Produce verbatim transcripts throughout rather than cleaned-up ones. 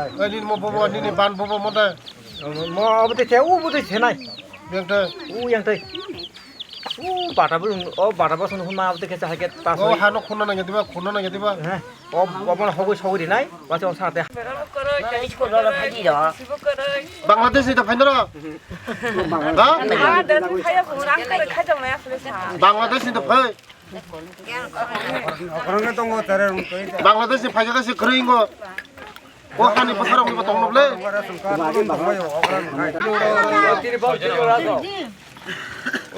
Ai, nini mo bobo, nini ban bobo mo de. Mo abo de khe, u bo de khe nai. Yang de. U yang de. U bata bo, o bata bo sung huma abo de khe cha hai khe ta O soi. Hano khunna nang diba, khunna nang diba. He. O, o bono hogoi sogoi rinai, wacha o sate. Bangladesh ni da phainaro. Ha? Bangladesh ni da phai. Bangladesh ni phaikha se kwrwi ngo. O hani bwsarok ni bo tong nokle.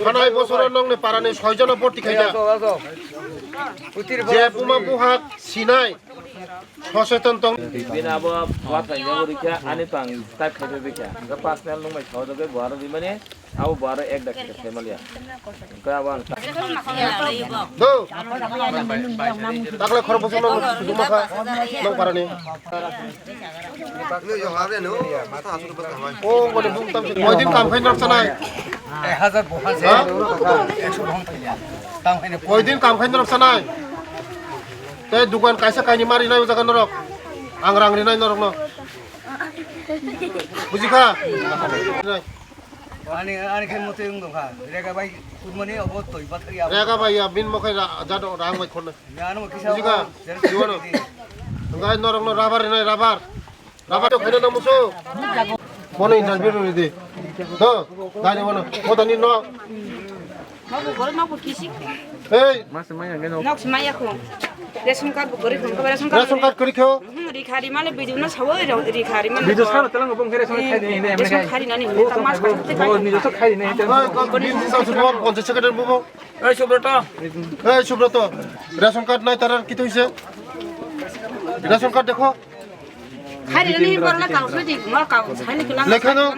Hanai bosoro nongni parani soijono borti khaida. Je buma buhak sinai soseton tong. Bini abo buhak khaina rikha ani tang start khaida rikha. Ga personal nung mai khawda be buharo rimani abo buharo ek dak khaida family ya. Ga abo ang. Do. Takle khoro bosong nong suduma kha nong parani. Koidin kam khaina rok sanai? Ek hajar bohan se. Ha? Ekso bohan khaina. Kam khaina. Koidin kam khaina rok sanai? Tei dukan kaisa kaini mari nai o jaga norok. Ang rang rinai norok no. Bujikha? Ani, ani khe mote wng dong kha. Rega bai kurmani obo toi bathari abo. Rega bai ya bin mo khai ra, jado rang bai khorna. Ya, ano kisa Bujikha? Obo, jere Jiwano. Kisa. Ngai norok no rabar rinai rabar. Rabar to khaina na muso. Bono interview ri di. To, dai bono. Mo tani no. Mabu gori mabu kisi. Hey. Mas maya geno. Nok maya ko. Ration card bu gori ko. Ration card. Ration card kori kho. Hmm, rikhari male bidu na sawo ro rikhari male. Bidu sano telang bong khere sano khai ni ne. Ration khai ni ne. Ta mas khai te khai. Ni so khai ni ne. Hey, ko bin sa su bo ponchas secretary bo. Ei Subroto. Ei Subroto. Ration card nai tarar kito hise. Ration card dekho. Hari ini borla kau sudi, mau kau, saya ni kelang. Lekha no.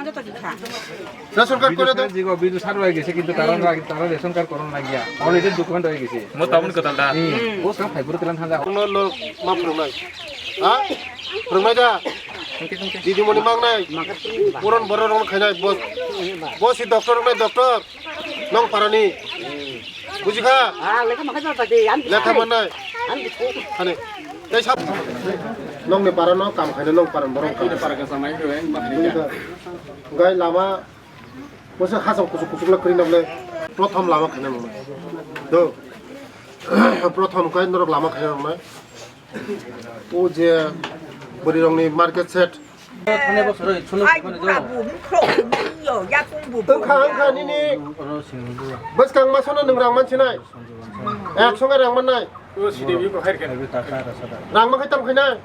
Ration card kore do. Jigo bidu sar bai gese kintu taran agi taran ration card koron lagiya. Already document oi gese. Mo tabun kotal da. Hmm. O sa phai buru kelang thanda. Kono no ma phurungnai. Ha? Phurungnai da. Didi moni mangnai. Puron borok rong khainai. Bo, bo si doctor nai doctor. Nong parani. Bujikha? Ah, lekha mankha jora tadi, ang lekha mannai. Ang bisku. Hani. Tei sab. Nongni parano kam khaina nong paran borok kam. Para ka samai ko, eh, ma. Gai lama. Bosa hasam kusuk kusuk la kri nable. Prothom lama khaina nong. Do. Prothom kai norok lama khaina nong. O je bwrwirokni market set. Thane bosoro chunu Ai, khone bura do. Bu, mukro bu, yo, yakung bu, bu, Wngkha, ya. Wngkha, nini. Oro sini bu. Bwskang masano nwng rang mansinai. Ek songa rang mannai. O sini bi ko khair khair. Abi ta sa ra sa da. Rang makhai tam khainai.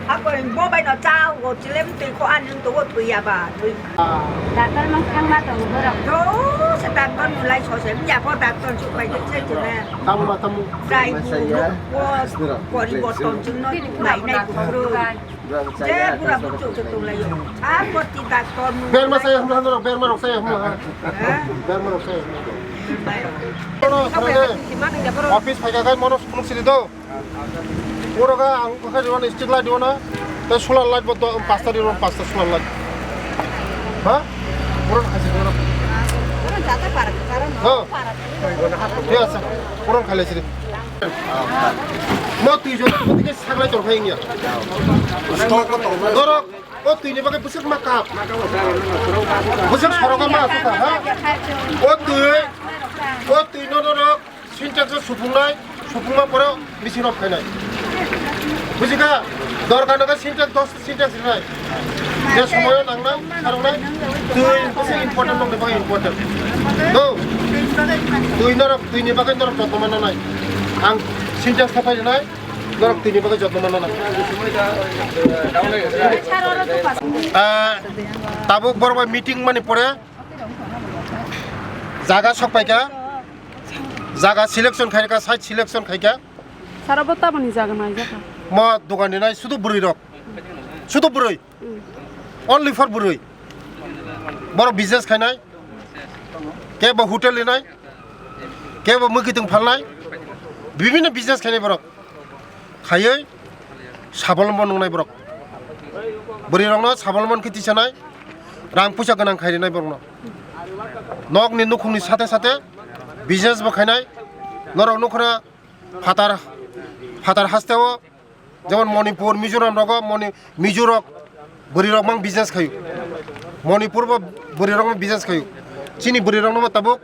Ako bo bai no cha, o chilem tei ko an to o thui ya ba, thui. Doctor mang thang ma tongo borok. Jo, se doctor mulai so se, ya ko doctor chu pai se chu ne. Tamo ba tamo. Sai bu, ko, poriborton chwngno nainai buphuru. Je bura buchuk se tonglaio. A poti doctor mu. Berma saya hamla norok, berma rok saya hamla. Ha? Berma rok saya hamla. Office phaikha khai mono phunuk sini do. Oro ga ang kha riwani stick light riwani. Te solar light bo do pasta riwani pasta solar light. Ha? Oro kha sini oro. Oro jata para, karon no para. Thik ase. Oro kha le sini. Mo twi jona bodike saglai tong khai ya. Dorok. O twi ni bagwi bwswk ma kap. Bwswk sorogo ma asukha, ha? O twi, o twi no norok Sintex o supungnai, supungma pore machine off khainai. Bujikha? Dorkar no khe Sintex dos Sintex rinai. Je somoyo nangnai, saroknai, twi bwswk important nongni bagwi important. Do. Twi norok, twi ni bagwi norok jotno manna nai. Ang Sintex thapai rinai. Norok tini bagwi jotno manna nang. Ah, tabuk borok bai meeting mani pore jaga sok paikha, jaga selection khaikha, site selection khaikha. Sara bo taboni jaga naijakha. Mo dogan rinai sudu bwrwi rok, sudu bwrwi. Only for bwrwi. Borok business khainai. Kebo hotel rinai. Kebo mwkhitwng phalnai. Bibhinno business khainai borok. Khaiwi sabolombo nungnai borok. Bwrwi rokno sabolombo khe tisanai. Rang puisa gwnang khai rinai borokno. Nokni nukhungni sate sate business bo khainai. Norok nukhuna phatar, phatar hasteo Jemon Manipur, Mizoram rogo Moni-, Mizo rok bwrwi rok mang business khayu. Manipur bo bwrwi rok mang business khayu. Chini bwrwi rok no bo tabuk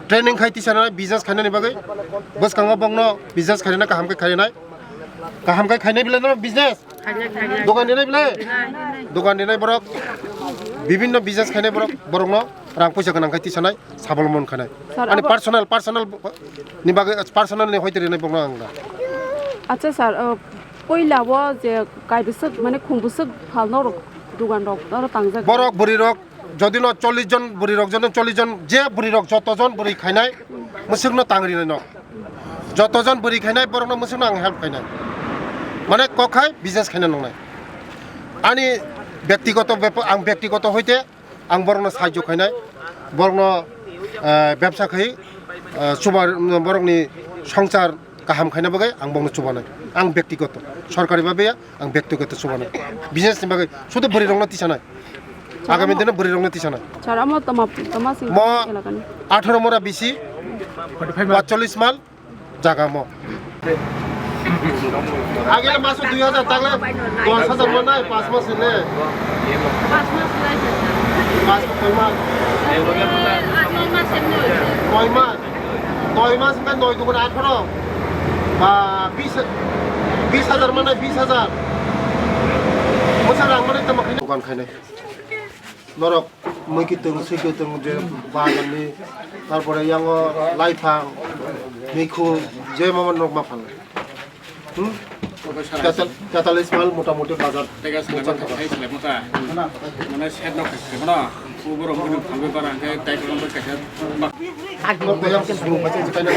training khai tisa nai business khainani bagwi. Bwskango bongno business khainani kaham khe khainai. Kaham khe khainai bile no business. Dogan dinai bile. Dogan dinai borok. Bibinno business khainai borok, borokno rang puisa gwnang khai tisanai, sabolomon khainai. Sir, Ani abo personal, personal ni bagwi, personal ni hoite rinai borokno ang da. Acha sir, uh, poila o je kaibwswk mane khungbwswk phalno rok dogan rok aro tangjak. Borok bwrwi rok jodi no chollish jon bwrwi rok, jodi no chollish jon je bwrwi rok joto jon bwrwi khainai mwswkno tang rinai no. Joto jon bwrwi khainai borokno mwswkno ang help khainai. Mane kok khai business khaina nangnai. Ani byaktigoto bepa-, ang byaktigoto hoite ang borokno sahajyo khainai, borokno, eh, bebsa khai, eh, chuba, borokni songsar kaham khaina bagwi ang borokno chubanai. Ang byaktigoto, sorkari babe ya, ang byaktigoto chubanai. Business ni bagwi sudu bwrwi rokno tisanai. Agami dino bwrwi rokno tisanai. Sir, amo toma, toma sing Mo elakani. Atharo mora bisi, forty-five mal. Patchollis mal, jaga mo. Age maso dui hajar tagle dos hajar mo nai, pas mas le. Pas mas lai. Pas mas koi mas? Noi mas em noi. Koi mas? Noi mas kan noi dugun atharo. Ba bis, bis hajar mo nai, bis hajar. Mosa rang mo nai tamo khaina. Dogan khainai. Norok mui kitung, sui kitung je bagan ni, tarpore yango laifang, mikhu, je mama norok ma phalnai. Hmm? Katal-, katalis mal mota moti bazar. Tega sila mota, hai sila mota. Mana set no khaisi mana. Uboro mui no phalbe bara, hingke tai kono bai kaisa. Norok yang sung baca je kaina.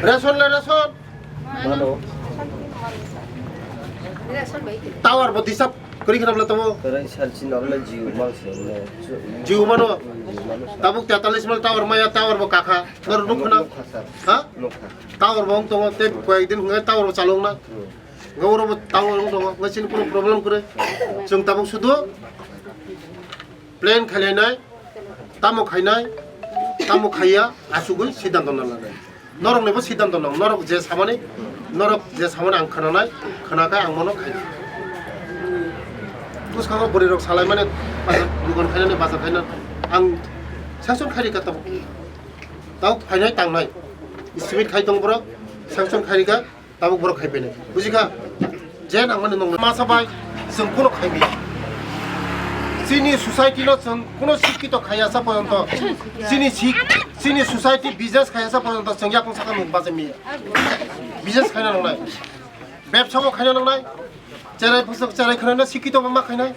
Ration le ration. Mano. Tower bo disturb kori khna bla tongo. Kwrwi sal chin norle Jio mang se ne. Jio mano. Jio mano. Tabuk tetalis mal tower maya, tower bo kakha. Nor nuk khna. Nuk kha, sir. Ha? Nuk kha. Tower bo wng tongo, tei koyek din hwnga tower bo chalok na. Hmm. Gauro bo tower wng tongo, ngai chini kuno problem kwrwi. Chwng tabuk sudu plan khailainai, tamo khainai, tamo khaiya, asugwi siddhanto na lanai. Norok nibo siddhanto nang, norok je samani, norok je samani ang khwnanai, khwnakhai ang mono khainai. Bwskango bwrwi rok salaimani bazar, dukan khainani bazar khaina, ang sanction khairika tabuk. Tabuk phainai tangnai. Estimate khai tong borok, sanction khairika. Tabuk borok khai phainai. Bujikha? Je nangmani nongno. Masa bai chwng kuno khai maya. Chini society no chwng kuno sikito khaiya sa porjonto. Chini sik-, chini society business khaiya sa porjonto chwng yakung saka mung bachai maya. Business khaina nangnai. Bebsa bo khaina nangnai. Cherai phusuk cherai khwnaino sikito ma khainai.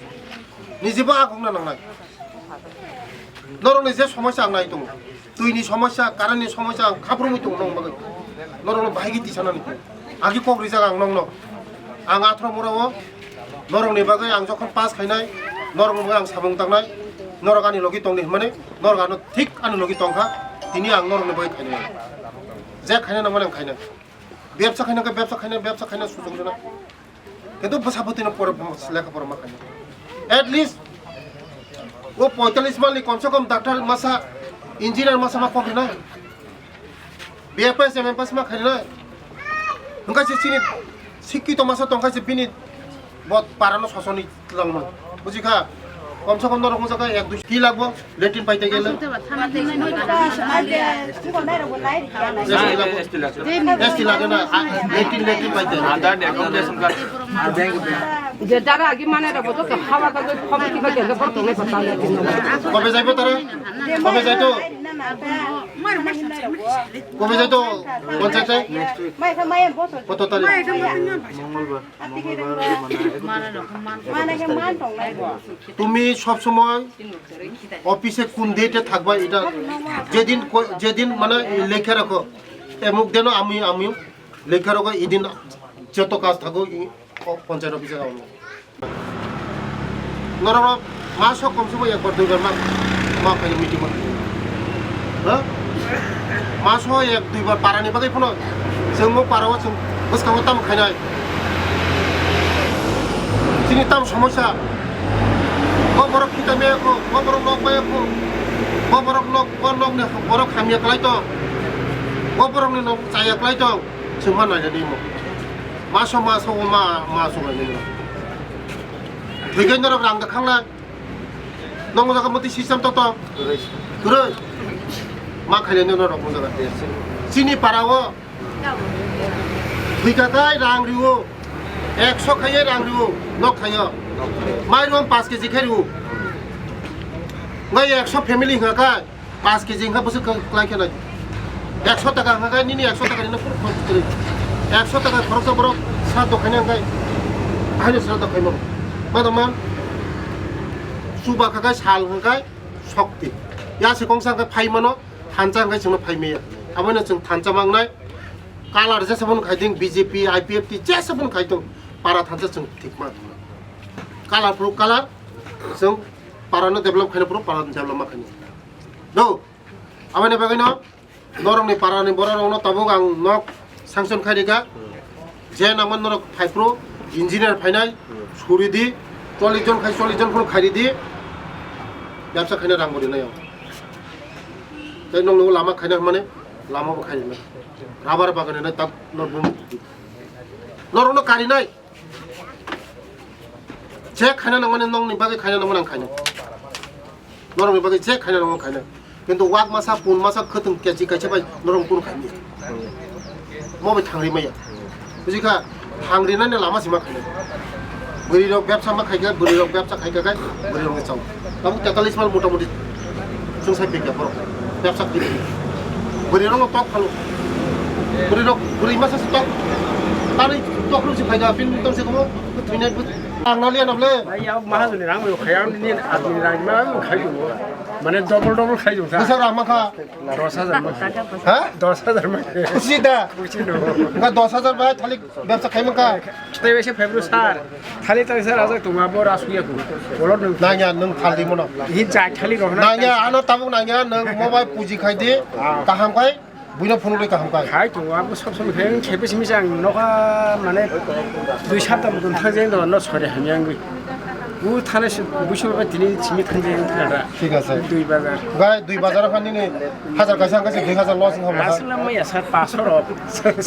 Nijibo agungna nangnai. Norokni je somosya ang nai tongo, twini somosya, currentni somosya ang khabrumwi tongo nokni bagwi. Norokno bahai khe tisanani tongo. Agi kok rijak ang nokno. Ang athro murao norokni bagwi ang jokhon pass khainai, norokni bagwi ang samung tangnai, norok ani logi tongdi hwnmani, norok ano thik ani logi tongkha, tini ang norokni bagwi khainai. Je khaina nangmani ang khainai. Bebsa khaina khe bebsa khainai, bebsa khaina suchung rwna. Kintu bwsa bwtwino pore lekha pora ma khainai. At least o poitalis malni komse kom doctor masa, engineer masa ma kok rwnai. B F S, M F S ma khainai. Hwnkhe se chini sikito masa tongkha se bini bo parano sosoni twlangmani. Bujikha? Komse kom norok wngjakha ek dui ki lagbo. Latrine paite gele. S T lage na, latrine, latrine paite. Aadhaar ni accommodation card. Je dara agi mane rabo to hawa ka goi khom ki ba gele bor to nai pata le. Kobe jaibo tara? Kobe jaito? Kobe jaito? Panchayat e? Koto tarik? Mongolbar. Mongolbar mane. Mane ke man tong nai bo. Tumi sob somoi office-e kun date-e thakbai, eta jedin ko-, jedin mane lekha rakho, emuk deno ami, ami lekha rakho, idin joto kaj thago, i, o, panchayat office-e rao. Norok maso komse bo ekbar duibar ma, ma khaini meeting ma. Ha? Maso ek duibar parani bagwi phano chwng o parao chwng bwskango tamo khainai. Chini tam somosya. Bo borok khitai maya kho, bo borok nok maya kho, bo borok nok, bo nokni borok hamya kwlai tong. Bo borokni nok chaya klai tong, chwngma naina di mo. Maso maso o ma, ma chwngma ni. Thwikai norok rang da khangnai. Nong jaga moti system to to. Kwrwi. Ma khaile no norok mo jaga. Chini para o. Thwika kai rang riwo. Ekso khaiye rang riwo. Nok khayo. Mairum paanch K G khai riwo. Ngai ekso family hwnga kai. Paanch K G wngkha bwswk kwlai khe nai. Ekso taka hwnka khe nini ekso taka nini phuru khorok kwrwi. Ekso taka khoroksa borok sraddho khaina hwnkhai. Haino sraddho khaimano. Mano man. Chuba kha khe sal hwnkhai sokti. Yasi kongsa hwnkhai phaimano, thansa hwnkhai chwngno phaimaya. Abono chwng thansa mangnai. Kalar jesa phano khaiding B J P, I P F T jesa phano khaidong. Para thansa chwng thik ma. Kalar phuru kalar chwng para no develop khaina phuru para develop ma khaina. No. Aboni bagwino norokni parani bororokno tabuk ang nok sanction khai rikha. Je nangmani norok phaiphuru engineer phainai, suri di, chollish jon khai chollish jon phuru khairi di. Bebsa khaina rang bo rinai ang. Tei nokni o lama khaina hwnmani lama bo khai rinai. Rubber bagan rinai tak norok bum. Norokno karinai. Je khaina nangmani nokni bagwi khaina nangmani ang khainai. Norokni bagwi je khaina nangmani khainai. Kintu wak masa, pun masa, khwtwng kechi kaisa bai norok kunu khaimaya. Mo bai thangri maya. Bujikha, thangri nani lama sima khainai. Bwrwi rok bebsa ma khaikha, bwrwi rok bebsa khaikha khai, bwrwi rok ni chao. Tabuk tetalis mal motamuti chwng sai pekya borok. Bebsa khaikha. Bwrwi rok no tok phalo. Bwrwi rok, bwrwi masa se tok. Tani tok rok se phaikha, pin tong se komo, thwinai but. Ang naliya na ble. Bhai, ya mahajoni rang bai khaya ni admi rang ma khai do. Mane double double khai do sa. Bwsa rang ma kha. Dos hajar ma. Ha? Dos hajar ma. Khusi da. Khusi no. Nga dos hajar bai thalik bebsa khai ma kha. Tei bai se phai bro sir. Thalik thalik sir ajak tonga bo ras huya ko. Bolo nung. Nangya nung thal di mono. Hi jai thalik rohna. Nangya ano tabuk nangya nung mobile puji khai di. Ah. Kaham khai. Buino phone rwgwi kaham khai. Khai tongo, abo sob somoi khe wng khe bisi misa ang nokha mane dui sapta motong thang jeng do, no sori hamya wngwi. Bu thana se buisu ba tini simi thang jeng thang da. Thik ase. Dui bazar. Gai dui bazar khan nini hajar kaisa ang kaisa dui hajar loss wng hamla. Aswk na maya sir, paso rok.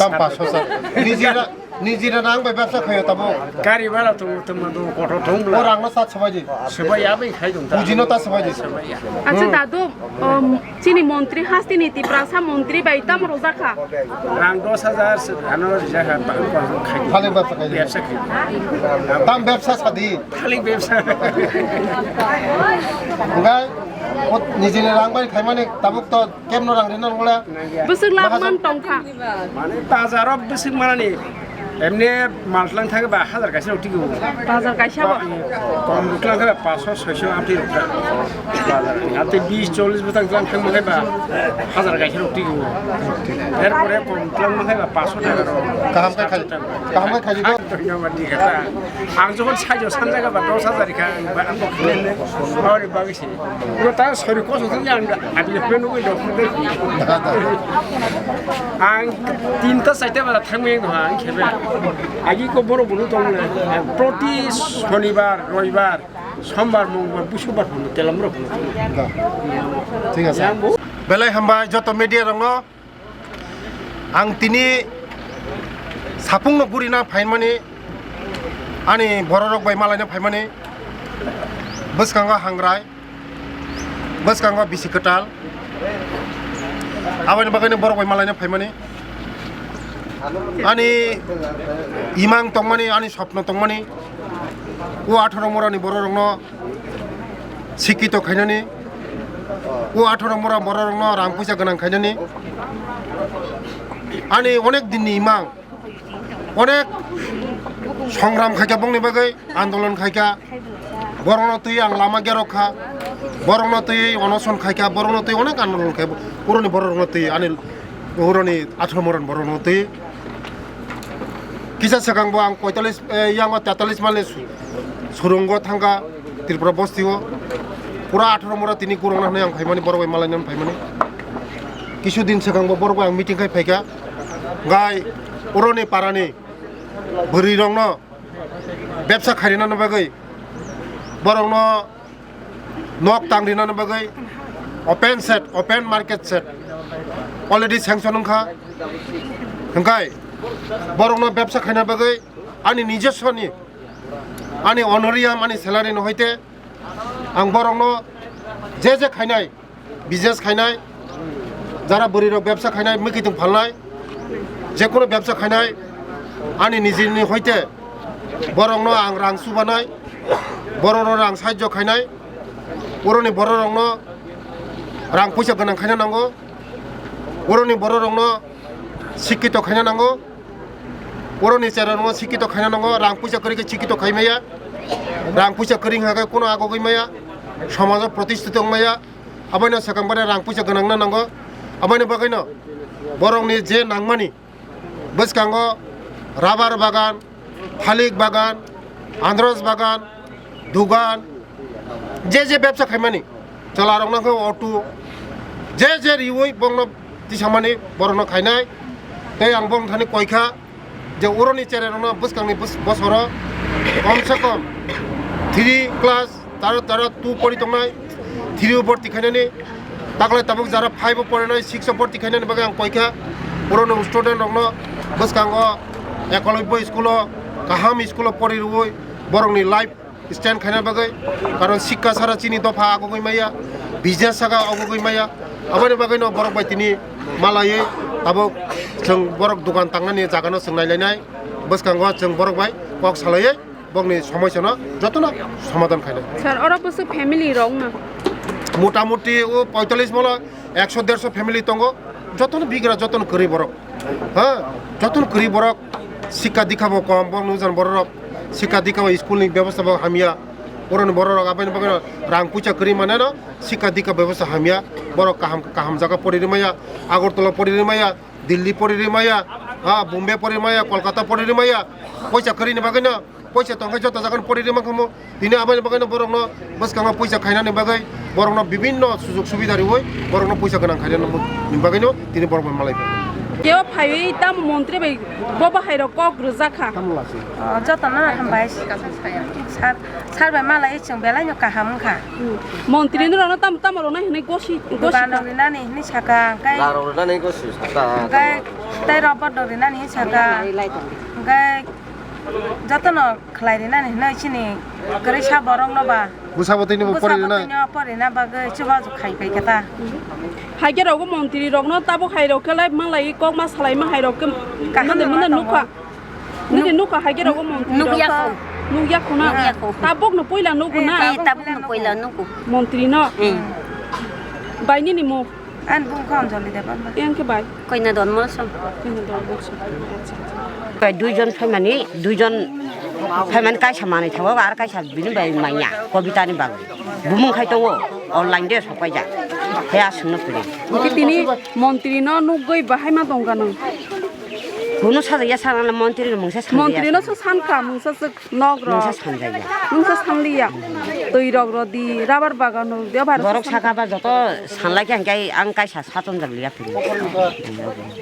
Tam paso sir. Niji ra, niji ra nang bai bebsa khayo tabo. Gari bhara tongo, tongma do, kotor tong bla. O rang no sat sabai di. Sabai ya bai khai dong ta. Buji no ta sabai di. Sabai ya. Acha dadu, um, Chini montri hasteni Tiprasa montri bai tamo rwjakha? Rang dos hajar se ano rwjakha, ba-, ba-, khai. Thalik bebsa khai. Bebsa khai. Tam bebsa sadi. Thalik bebsa. Hwnkhe o nijini rang bai khaimani tabuk to kemno rang rina nangla. Bwswk lab man tongkha? Mane bazaro bwswk manani. Emne mal tlang thangkhe ba hajar kaisa rok tigi o. Bazar kaisa bo? Kom rok tlang khe ba paanch sho, soi sho amtwi rok ta. Bazar ni. Amtwi bis chollish bwtang tlang thang mankhe ba hajar kaisa rok tigi o. Erpore kom tlang mankhe ba paanch sho taka rok. Kaham khe khai, kaham khe khai di. Dhonyobad di kha ta. Ang jokhon saijo sanjakha ba dos hajar kha, ang ba, ang bo khlai le. Ori bagwi se. Oro ta sori koso thang yang, abile pe nugui dok. Ang tinta saita bala thangwi ang doha ang khebe. Agi ko boro bulu tong le. Proti shonibar, roibar, sombar, mongbar, busubar hunu telam rok hunu. Thik ase. Belai hambai joto media rokno. Ang tini sapungno gurina phaimani, ani bororok bai malaina phaimani, bwskango hangrai, bwskango bisi kwtal, aboni bagwino borok bai malaina phaimani, ani imang tongmani, ani sopno tongmani, o atharo morani bororokno sikito khainani, o atharo mora bororokno rang puisa gwnang khainani, ani onek dinni imang, onek songram khaikha bongni bagwi, andolon khaikha, borokno twi ang lama gerok kha, borokno twi onoson khaikha, borokno twi onek andolon khai, puroni borokno twi ani puroni atharo morani borokno twi. Kisa swkang bo ang poitalis, eh, yango tetalis mani su-, surungo thangkha Tripura bosti o. Pura atharo mora tini kurang na hwnwi ang phaimani, borok bai malaina phaimani. Kisu din swkang bo borok bai ang meeting khai phaikha. Gai oroni parani bwrwi rokno bebsa khairina bagwi borokno nok tang rinani bagwi open set, open market set, Already sanction wngkha. Hwnkhe borokno bebsa khaina bagwi ani nijoswoni, ani honorarium, ani salary no hoite ang borokno je je khainai, business khainai, jara bwrwirok bebsa khainai, mwkhitwng phalnai, je kono bebsa khainai, ani nijini hoite borokno ang rang chubanai, borokno rang sahajyo khainai, boroni bororokno rang puisa gwnang khaina nango, boroni bororokno sikkito khaina nango. Boroni cherairokno sikkito khaina nango, rang puisa kwrwi khe sikkito khai maya, rang puisa kwrwi hwnkhe kono agogwi maya, somajo protistito wng maya, aboino swkang bade rang puisa gwnangna nango. Aboni bagwino borokni je nangmani bwskango rubber bagan, thalik bagan, andros bagan, dugan, je je bebsa khaimani, chwlarokno khe auto, je je riui bongno tisamani borokno khainai. Tei ang bongni thani koikha je uroni cherairokno bwskangni bwsoro kom se kom three class, tara tara two pori tongnai, three o borti khainani, taklai tabuk jara five o porinai, six o borti khainani bagwi ang koikha. Uroni student rokno bwskango ekolobyo school o, kaham school o pori rwui borokni life stand khaina bagwi, karon sikka sara chini dopha agugwi maya, business saka agugwi maya, aboni bagwino borok bai tini malaiwi abo chwng borok dukan tangnani jagano chwng nailainai, bwskango chwng borok bai kok salaiwi bokni somosyano jotono somadhan khainai. Sir, oro bwswk family rok na? Motamuti o poitallis bola ekso derso family tongo, jotono bigra, jotono kwrwi borok. Ha, jotono kwrwi borok, sikka dikha bo kom, borok nukjan borok rok, sikka dikha bo school ni bebosta bo hamya, borok ni borok rok aboni bagwi rang puisa kwrwi mane no, sikka dikha bebosta hamya, borok kaham kaham jaga pori rwmaya, Agartala pori rwmaya, Delhi pori rwmaya, ha, Bombay pori rwmaya, Kolkata pori rwmaya, puisa kwrwi ni bagwi no, puisa tongkhe joto jaga no pori rwma khamu. Tini aboni bagwino borokno bwskango puisa khainani bagwi borokno bibinno sujog subida riwi borokno puisa gwnang khainani bagwino tini borok bai malai. Kebo phaiwi tamo montri bai bo bahairok kok rwjak kha. Tamo lasi? O, jotono hambai. Sar, sar bai malai chwng belai no kaham wngkha. Montri no rokno tamo tamo rokno hinwi gosi gosi. Dukan rok rinani hinwi saka, hwnkhe Larok rinani gosi saka. Hwnkhe tei robot rok rinani hinwi saka. Hwnkhe jotono khlai rinani hinwi chini kwrwi sa borok no ba. Bwsabo twi nw pori rinai. Bwsabo twi nw pori na bagwi chubachu khai pai khe ta. Haikhe rogo montri rokno tabuk hai rok khe lai manglai kok ma salai ma hai rok khe kaham mande mande nukha. Nini nukha haikhe rogo montri rok. Nukya kho. Nukya kho na. Nukya kho. Tabuk no puila nugo na. Eh, tabuk no puila nugo. Montri no. Hmm. Bai nini mung. Ani bung kha Anjali Debbarma. Yang khe bai? Koina Donmol song. Koina Donmol song. Acha, acha. Bai duijon phaimani, duijon phaimani kaisa manwi thango, ar kaisa bini bai manya, Kobitani bagwi. Bumung khai tongo, online de sokpaijak. He aswkno phiri. Hwnkhe tini montri no nugwi bahai ma tongkha nang? Bono sajagya sana montri no mungsa sanjaya. Montri no se sankha, mungsa se Nok rok. Nungsa sanjaya. Nungsa sanliya. Twi rok rodi, rubber bagan rok rodi, o bhai rok borok saka ba joto sanlai khe hwnkhe ang kaisa satonjak liya phuru.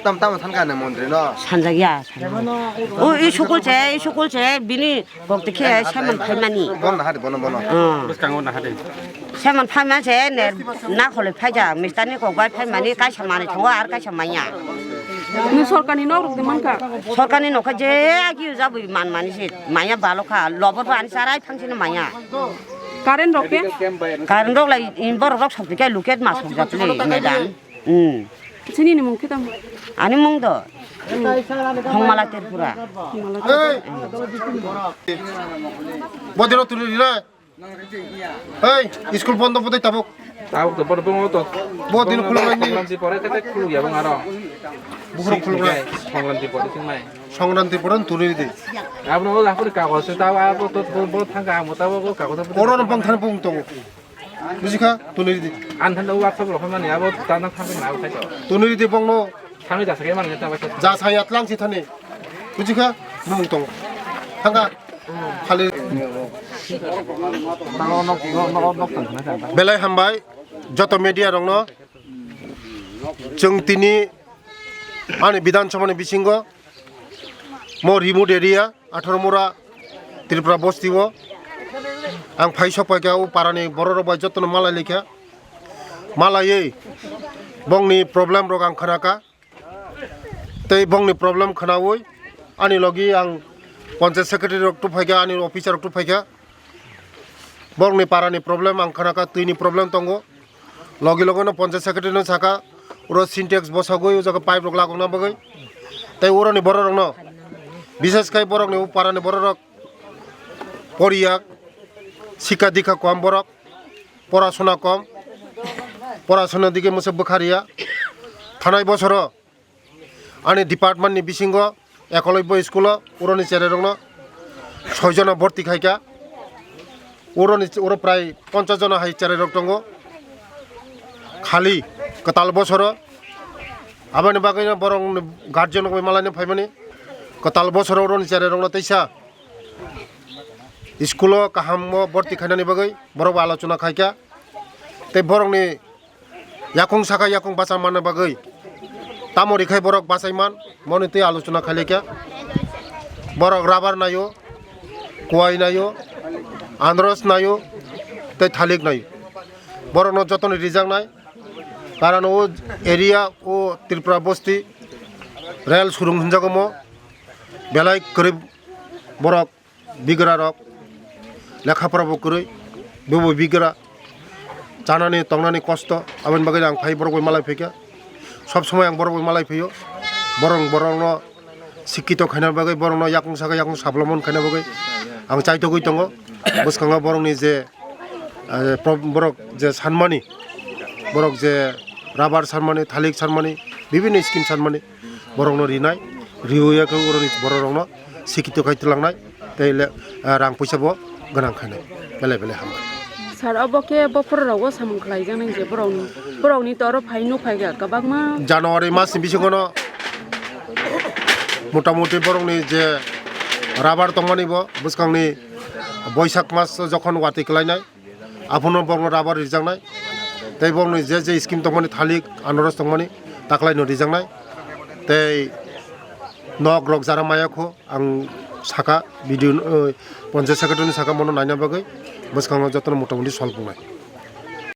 Tam, tamo sanka ne montri no? Sanjakya, sanjakya. O, i sukul se, i sukul se, bini kok tikhe saimon phaimani. Bono nahadi, bono, bono. Ah. Bwskango nahadi. Semon phaima se ne na khole phaija, mistani kok bai phaimani kaisa manwi thango, ar kaisa manya. Ni sorkar ni nok rok de mankha? Sorkar ni nokha je agi jabwi manmani se manya balokha, lobor bo ani charai phangsini manya. Current rok ke? Current rok lai in borok rok sokti kai luket ma sokjak le madam. Hmm. Chini ni mung khe tamo? Ani mung do Hongmala Tripura. Hongmala Tripura. Bodino tuli rinai. Ei, school bondo bodoi tabuk. Tabuk to bodo bongo to. Bo dino khuluk nai ni. Songkranti pore kete khuluk ya bong aro. Bukhurok khuluk nai. Songkranti pore sing mai. Songkranti pore tuli di. Abo no lapuri kagos se tabo abo to bo thangka amo tabo kagos. Oro no bang thani bung tongo. Bujikha, tuli di. An thanda WhatsApp lo khamani abo tanda thangka na abo khai to. Tuli di bongno. Thangwi jasa khe mangya ta bakhe. Jasa ya tlang si thani. Bujikha, bumung tongo. Thangka. Khali. Belai hambai, joto media rokno. Chwng tini ani Bidhan Sabha ni bisingo mo remote area. Atharo mura Tripura bosti o ang phai sok paikha, o para ni borok rok bai joto no malai laikha, malaiwi Bongni problem rok ang khnakha. Tei bongni problem khnaui ani logi ang panchayat secretary rok tu phaikha, ani officer rok tu phaikha. Bongni parani problem ang khnakha, twini problem tongo. Logi logi no panchayat secretary no saka, uro Sintex bosogwi o jaga pipe rok lagokna bagwi. Tei uroni borok rokno, bises khai borokni o parani borok rok poriya, sikha dikha kom borok, porasona kom, porasona dige mose bwkhariya. Thanai bosoro ani department ni bisingo Ekolobya school o uroni cherai rokno soi jona borti khaikha. Uroni, uro prai ponchas jona hai cherai rok tongo. Khali kwtal bosoro aboni bagwino borok guardian rok bai malaino phaimani. Kwtal bosoro uroni cherai rokno teisa school o kaham o borti khainani bagwi borok bai alochona khaikha. Tei borokni yakung saka yakung bacha manna bagwi tamo rikhai borok bachai man, moni twi alochona khailai kha. Borok rabar naio, kuai naio, andros naio, tei thalik naio. Borokno jotono rijaknai, karon o area o Tripura bosti rel surung hinjago mo, belai kwrwi borok bigra rok, lekha pora bo kwrwi, bobo bigra, chanani tongnani kosto, aboni bagwi ang phai borok bai malai phaikha. Sob somoi ang borok bai malai phaio. Borok, borokno sikkito khaina bagwi, borokno yakung saka yakung sablamon khaina bagwi ang chaitogwi tongo. Bwskango borokni je, eh, prob-, borok je sanmani, borok je rabar sanmani, thalik sanmani, bibinno scheme sanmani, borokno rinai, riwi ya khe uroni borok rokno sikito khai twlangnai, tei le, ah, rang puisa bo gwnang khainai, belai belai hambai. Sir, obo khe bophor rogo samung khlai jaknai je borokni, borokni toro phai nuk phai kha kwbangma. January mas ni bisingo no mota moti borokni je rabar tongmani bo bwskangni Boisak mas jokhon watwi kwlainai, aphuno borokno rabar rijaknai, tei borokni je je scheme tongmani, thalik, anaros tongmani, taklaino rijaknai, tei nok rok jara maya kho ang saka video, uh, panchayat secretary ni saka mono naina bagwi bwskango jotono mota moti solve wngnai.